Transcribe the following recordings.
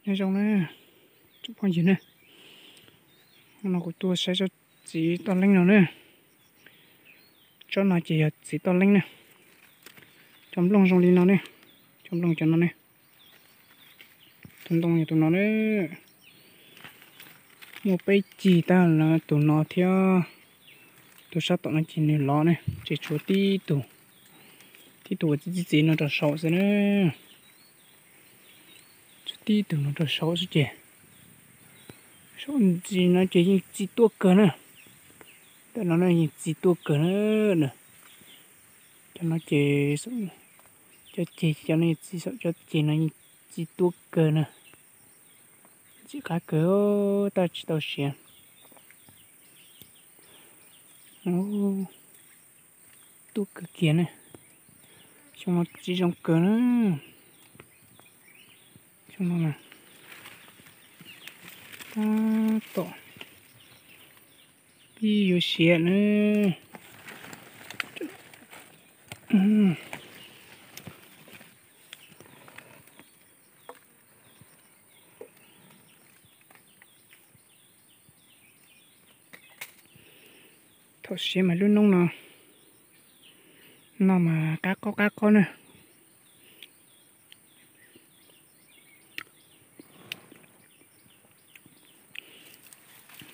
Nyob zoo na, tsoom phooj ywg na, no kuv tuaj saib tsob txiv toj leeb no na. Tsob no ces yog txiv toj leeb na. Cov nplooj zoo li no ne, cov nplooj cov no ne. Tus ntoo yog tus no na. Muaj peb cig tag, tus no thiab tus sab tom no ces nws lov ne, ces tshuav tib tug, tib tug uas txiv txiv txiv no rau saum xwb na. Tshuav tib tug no rau saum xwb ces saum ntsis no ces yeej txi tuaj kawg na. Ntawm no yeej txi tuaj kawg na. Cov no ces, cov ceg cov no txi saum cov ceg no yeej txi tuaj kawg na. Ntxim qab kawg, tab tsis tau siav. Tuaj kawg kiag ne. Xyoo no txiv zoo kawg na. Xyoo no na, tab tom pib yuav siav na. Thaum siav mas lub noob no, no mas qab qob qab qob na.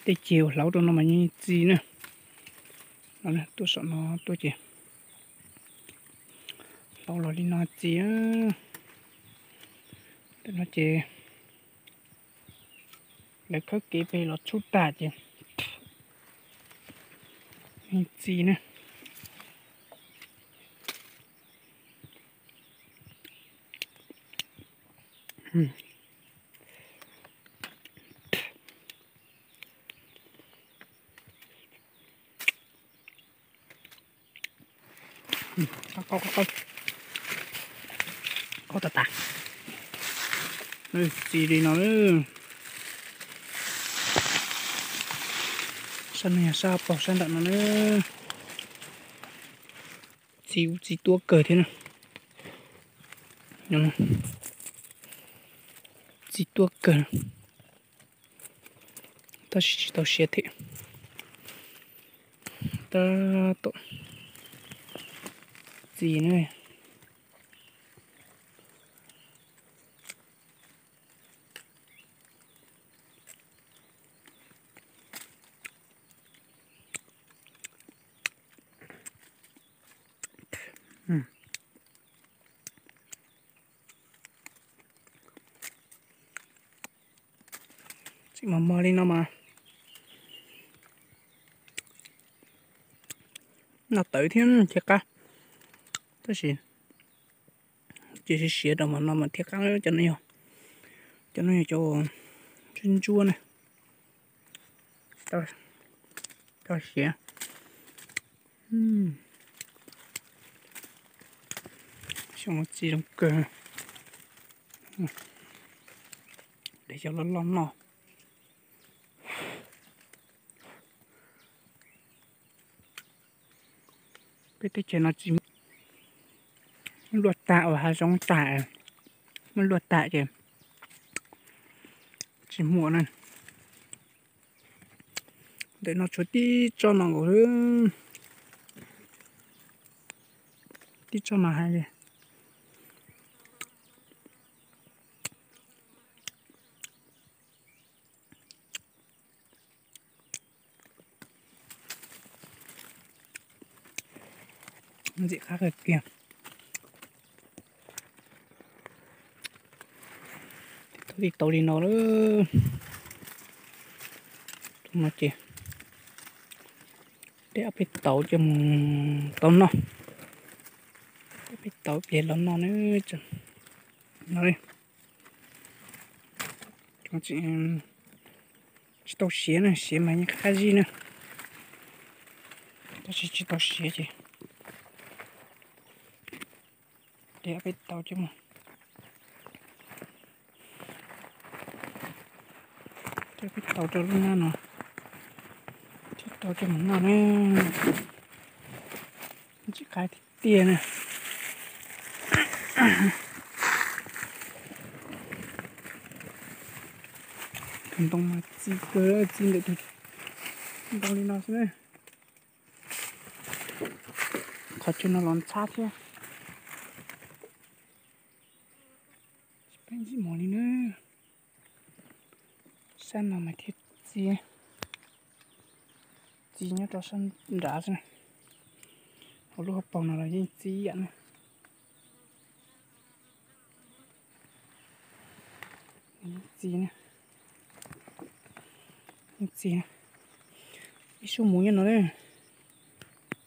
Tej ceg uas hlauv rau no mas yeej txi na. Tuaj saum no tuaj ces hlauv los li no txi. Tam no ces lawv khawb kev pem los tshub tag ces yeej txi na. Qab tas tas. Txi li no. Sab no yog sab paug sab nram no na. Txi ub txi tuaj kawg thiab na. Txi tuaj kawg, tab sis tsis tau siav thiab. Tab tom txi na. Txi mos mos li no mas noj tawv thiab thiaj qab, tab sis ces siav siav rau mas no mas thiaj qab. Cov no yog, cov no yog cov ntsuab ntsuab na, tau siav. Xyoo no txi zoo kawg. Lawv cov loj loj noj. Peb teb chaws no tsis muaj luaj tag uas hav zoov tag, muaj luaj tag ces tsis muaj na. Ntawm no tshuav tib tsob no nkaus, tib tsob no hais li. Ntxim qab kawg kiag. Tau li tau li no lawm. Tus no ces de ob peb tauv coj mus tau noj. Ob peb tauv pliag los noj na. No, tsis tau siav na, siav mas yeej qab zib na, tab sis tsis tau siav ces de ob peb tauv coj mus, de ob peb tauv rau lub nab no, thiab tau coj mus noj na. Ntxim qab tiag tiag na. Tus ntoo mas txi kawg, txi ntawm tus ntoo li no xwb na. Qhov chaw no los ntxhab thiab. Tsis pheej ib hmos li na. Sab no mas thiaj txi, txi nyob rau sab nrad xwb na. Hauv lub hauv paus no los yeej txi ib yam na. Yeej txi na, yeej txi na. Ib sub muv nyob no na.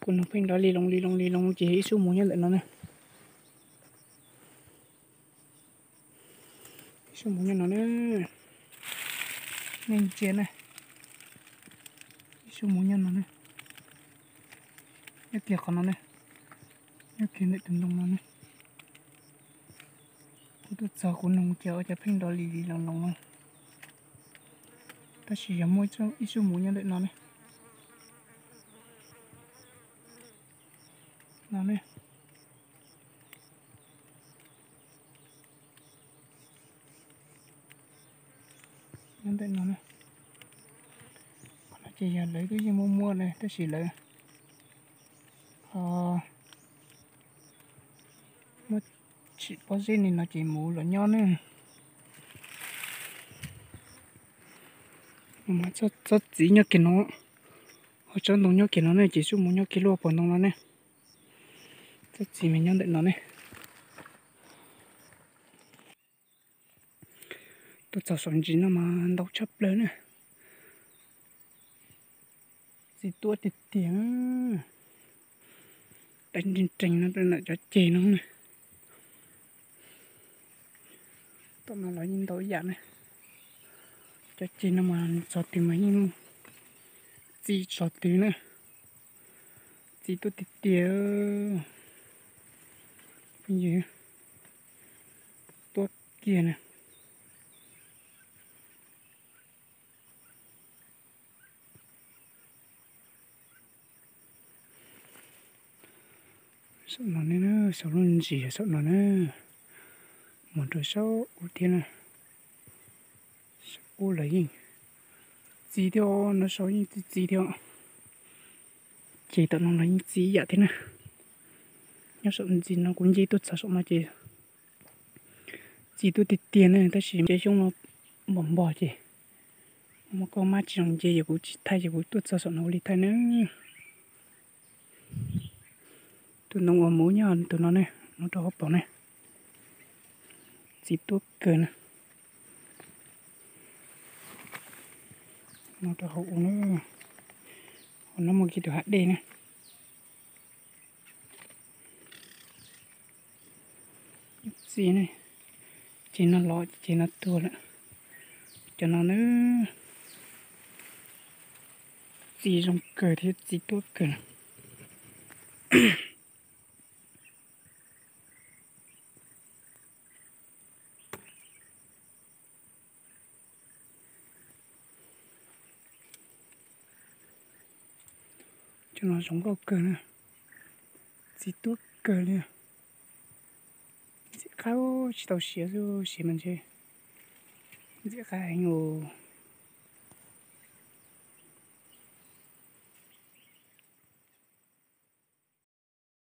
Kuv nug pheej nrov li loo li loo li loo ces ib sub muv nyob ntawm no na. Ib sub muv nyob no na. Nej ntsia na. Ib sub muv nyob no na. Nyob kiag qhov no na. Nyob kiag ntawm tus ntoo no na. Kuv tuaj txog kuv nug ces ua cas pheej nrov li li loo loo na. Tab sis yog muaj ib sub muv nyob ntawm no ne. No ne. Nyob ntawm no ne. Qhov no ces yog lawv twb yeej muaj muaj ne tab sis lawv ho muab tsim pob zeb li no ces muv los nyob ne. Mas tsob txiv nyob kiag no, ho tsob ntoo nyob kiag no ne ces sub muv nyob kiag lub hauv paus ntoo no ne. Tsob txiv mas nyob ntawm no ne. Tuaj txog saum ntsis no mas ntau tshaj plaws na. Txiv tuab tiag tiag. Dai nreeg nreeg no rau ntawm cov ceg no na. Tom no los yeej ntau ib yam na. Cov ceg no mas txog twg mas yeej txi txog twg na. Txi tuab tiag tiag. Phooj ywg, tuab kiag na. Saum no ne, saum lub ntsis saum no na, mus rau saum ub thiab na. Saum ub los yeej txi thiab, no saum yeej txi txi thiab. Ces tom no los yeej txi ib yam thiab na. Nyob saum ntsis no kuv nce tuaj txog saum no ces txi tuaj tiag tiag ne, tab sis cov xyoob no npog npog ces muaj koj mab tsis zoo nce, yog kuv tsis thaij ces kuv tuaj txog saum no ua li thaij na. Tus ntoo uas muv nyob tus no ne, no rau hauv paus ne, txi tuab kawg na. No rau hauv ub na, hauv no muaj kiag tus hav dej na. Txi ne, ces no los ces no tuag lawm. Cov no na, txi zoo kawg thiab txi tuab kawg. Cov no zoo nkauj kawg na, txi tuab kawg li. Ntxim qab tsis tau siav xwb, siav mas ntshe ntxim qab heev os.